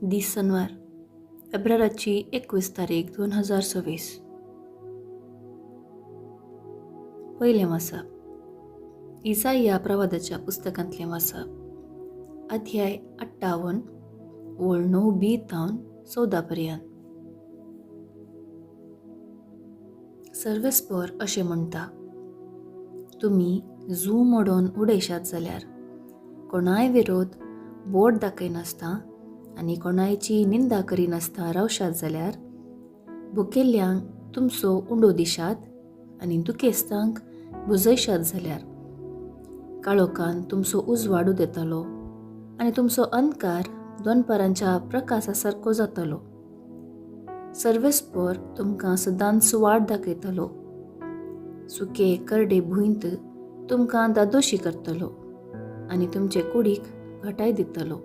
दीस सनवार, फेब्रुवाराची 21 तारीख 2026. पयलें वाचप इसाया प्रवादाच्या पुस्तकांतलें वाचप, अध्याय 58 ओळ 9b तावन 14 पर्यंत. सर्वेस्पर अशें म्हणटा, तुमी जू मोडोन उडयशात जाल्यार कोणाय विरोध बोट दाखयनासता आनी कोणायची निंदा करिनासता रावशात जाल्यार भुकेल्ल्यांक तुमचो उंडो दिशात आनी दुखेस्तांक भुजयशात जाल्यार काळोखान तुमचो उजवाडू देतलो आनी तुमचो अंधकार दनपारांच्या प्रकाशा सारको जातलो. सर्वेस्पर तुमकां सदांच वाट दाखयतलो, सुके करडे भुंयत तुमकां दादोशी करतलो आनी तुमचे कुडीक घटाय दितलो.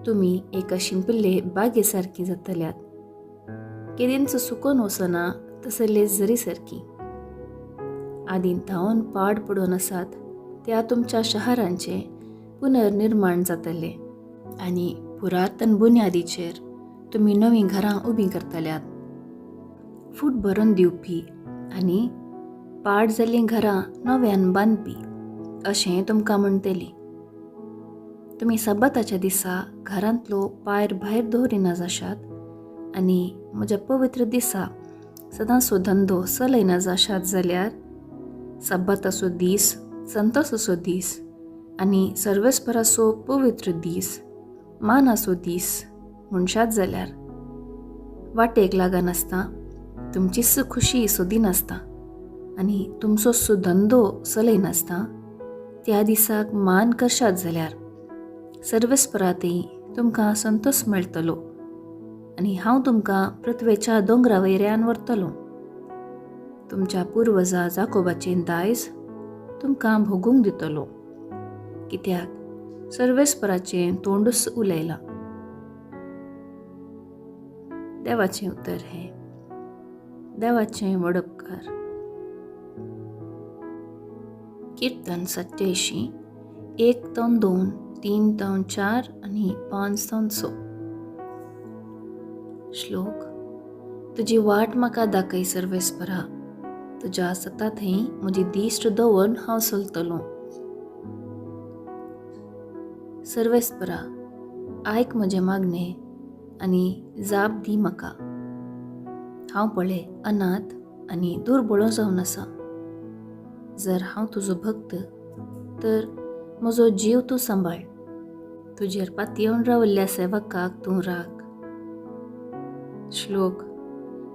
तुमी एका शिंपिल्ले बागे सारकी जातल्यात, केदींच सुकोन वचना तसले जरी सारकी. आदीं धांवन पाड पडून आसात त्या तुमच्या शहरांचें पुनर्निर्माण जातलें आनी पुरातन बुन्यादीचेर तुमी नवीं घरां उबीं करतल्यात. फूट भरून दिवपी आनी पाड जाल्लीं घरां नव्यान बांदपी अशें तुमकां म्हणटली. तुमी सब्बाताच्या दिसा घरांतलो पायर भायर दवरिना जाशात आनी म्हज्या पवित्र दिसा सदांचो धंदो चलयना जाशात जाल्यार सब्बाताचो दीस संतोसाचो दीस आनी सर्वेस्पराचो पवित्र दीस मानाचो दीस म्हणशात जाल्यार वाटेक लागनासता तुमचीच खुशी सोदिनासता आनी तुमचो धंदो चलयनासता त्या दिसाक मान करशात जाल्यार सर्वेस्परांतय तुमकां संतोष मेळटलो आनी हांव तुमकां पृथ्वेच्या दोंगरा वयल्यान व्हरतलो. तुमच्या पुर्वजा जाकोबाचें दायज तुमकां भोगूंक दितलो, कित्याक सर्वेस्पराचें तोंडूच उलयलां. देवाचें उतर हें. देवाचें व्हड उपकार. कीर्तन 87, 1 ते 2, 3 ते 4 आनी 5 ते 6. श्लोक. तुजी वाट म्हाका दाखय सर्वेस्परा, तुज्या सता थंय म्हजी दिश्ट दवरून हांव चलतलो. सर्वेस्परा, आयक म्हजें मागणें आनी जाप दी म्हाका. हांव पळय अनाथ आनी दुर्बळो जावन आसा. जर हांव तुजो भक्त तर म्हजो जीव तूं सांबाळ. तुजेर पातयेवन रावल्ल्या सेवकाक तूं राख. श्लोक.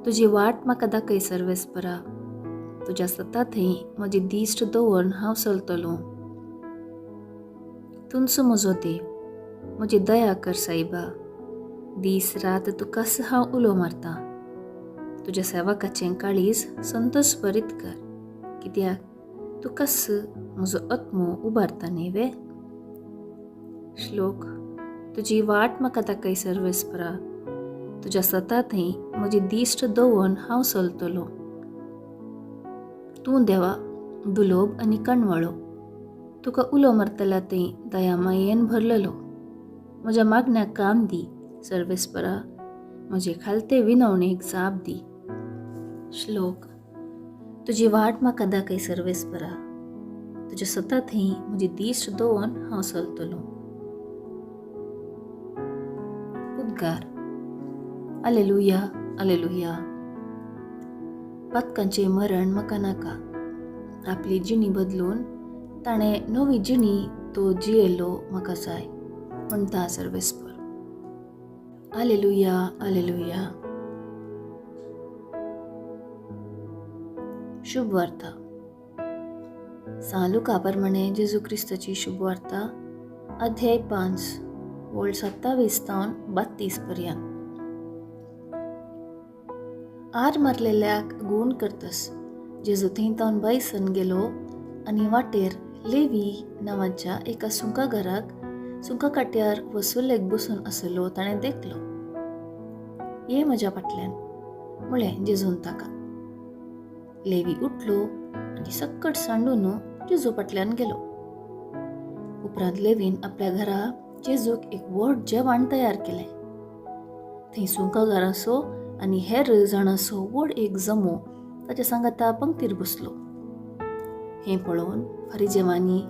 तुजी वाट म्हाका दाखय सर्वेस्परा, तुज्या सता थंय म्हजी दिश्ट दवरून हांव चलतलो. तुमचो म्हजो देव, म्हजी दया कर सायबा. दीस रात तुकाच हांव उलो मारता. तुज्या सेवकाचें काळीज संतोष भरीत कर, कित्याक तुकाच म्हजो आत्मो उबारता न्ही वे. श्लोक. तुजी वाट म्हाका दाखय सर्वेस्परा, तुज्या सता थंय म्हजी दिश्ट दवरून हांव चलतलो. तूं देवा दुलोब आनी कणवळो, तुका उलो मारतल्या थंय दयामायेन भरलेलो. म्हज्या मागण्याक काम दी सर्वेस्परा, म्हजे खालते विनवणेक जाप दी. श्लोक. तुजी वाट म्हाका दाखय सर्वेस्परा, तुज्या सता थंय म्हजी दिश्ट दवरून हांव चलतलो. उद्गार. आलेलुया, आलेलुया. पातकांचें मरण म्हाका नाका. आपली जिणी बदलून ताणें नवी जिणी तो जियेलो म्हाका जाय म्हणटा सर्वेस्पर. आलेलुया, आलेलुया. शुभ वार्ता. सां लुका प्रमाणे जेजू क्रिस्ताची शुभ वार्ता, अध्याय 5, ओळ 27 तावन 32 पर्यंत. आर मारलेल्याक गूण करतस जेजू थंय तावन बायसन गेलो आनी वाटेर लेवी नांवाच्या एका सुंकाघराक सुंका काट्यार वसुलेक बसून आसलो ताणें देखलो. ये म्हज्या फाटल्यान, म्हळें जेजून ताका. लेवी उठलो आनी सक्कट सांडून जेजू फाटल्यान गेलो. उपरांत लेवीन आपल्या घरा जेजूक एक व्हड जेवण तयार केलें. थंय सुंकागारांचो आनी हेर जाणांचो व्हड एक जमो ताच्या सांगाता पंक्तीर बसलो. हें पळोवन फारिजेवांनी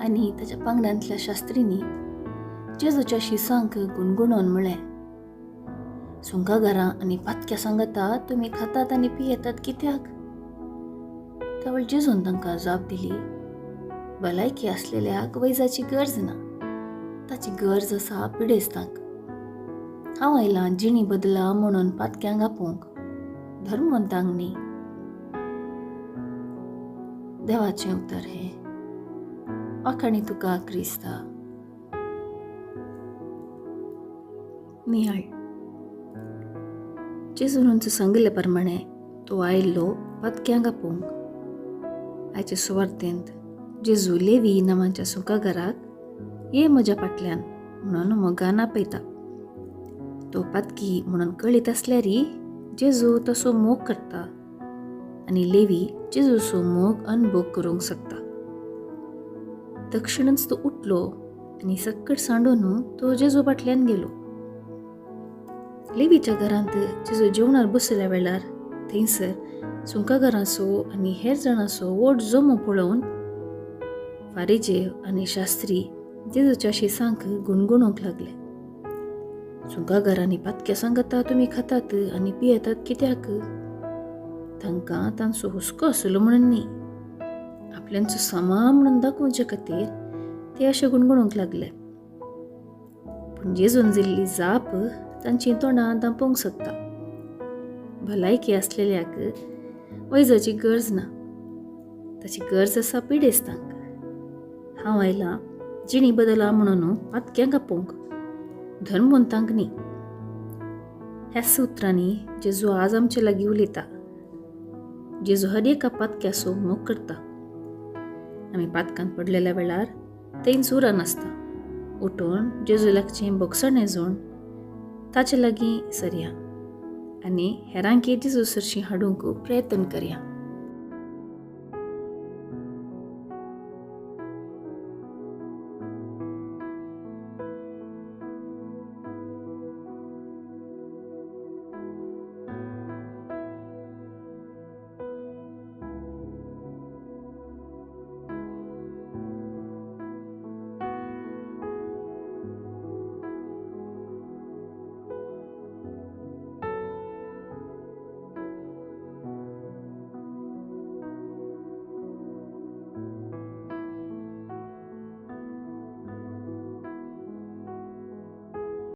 आनी ताच्या पांगडांतल्या शास्त्रींनी जेजूच्या शिसांक गुणगुणोन म्हळें, सुंकागारां आनी पातक्या सांगाता तुमी खातात आनी पियेतात कित्याक? त्यावेळ जेजून तांकां जाप दिली, भलायकी आसलेल्याक वैजाची गरज ना, ताची गरज आसा पिडेस्तांक. हांव आयलां जिणी बदला म्हणून पातक्यांक आपोवंक, धर्मवंतांक न्ही. देवाचें उतर हें. वाखाणी तुका क्रिस्ता. नियाळ. जेजून सांगिल्ले प्रमाणे तो आयिल्लो पातक्यांक आपोवंक. आयचे सुवार्तेंत जेजू लेवी नांवाच्या सुंकागाराक ये म्हज्या फाटल्यान म्हणून मोगान आपयता. तो पातकी म्हणून कळीत आसल्यारय जेजू तसो मोग करता आनी लेवी जेजूचो मोग अनुभव करूंक शकता. तक्षणच तो उठलो आनी सक्कड सांडून तो जेजू फाटल्यान गेलो. लेवीच्या घरांत जेजू जेवणार बसल्या वेळार थंयसर सुंकागारांचो आनी हेर जाणांचो व्हड जमो पळोवन फारिजेव आनी शास्त्री जेजूच्या शिसांक गुणगुणूंक लागले. सुंकागार आनी पातक्या सांगाता तुमी खातात आनी पियेतात कित्याक? तांकां तांचो हुस्को आसलो म्हणून न्ही, आपल्यांचो समा म्हणून दाखोवचे खातीर ते अशे गुणगुणूंक लागले. पूण जेजून दिल्ली जाप तांची तोंडां दांपोवंक शकता. भलायकी आसलेल्याक वैजाची गरज ना, ताची गरज आसा पिडेस्तांक. हांव आयलां जिणी बदला म्हणून पातक्यांक आपोवंक, धर्मवंतांक न्ही. ह्या उतरांनी जेजू आज आमचे लागीं उलयता. जेजू हर एका पातक्याचो मोग करता. आमी पातकांत पडलेल्या वेळार थंयच उरनासता, उठून जेजू लागचें बोगसणें जोड ताचे लागीं सरया आनी हेरांकी जेजू सरशीं हाडूंक प्रयत्न करया.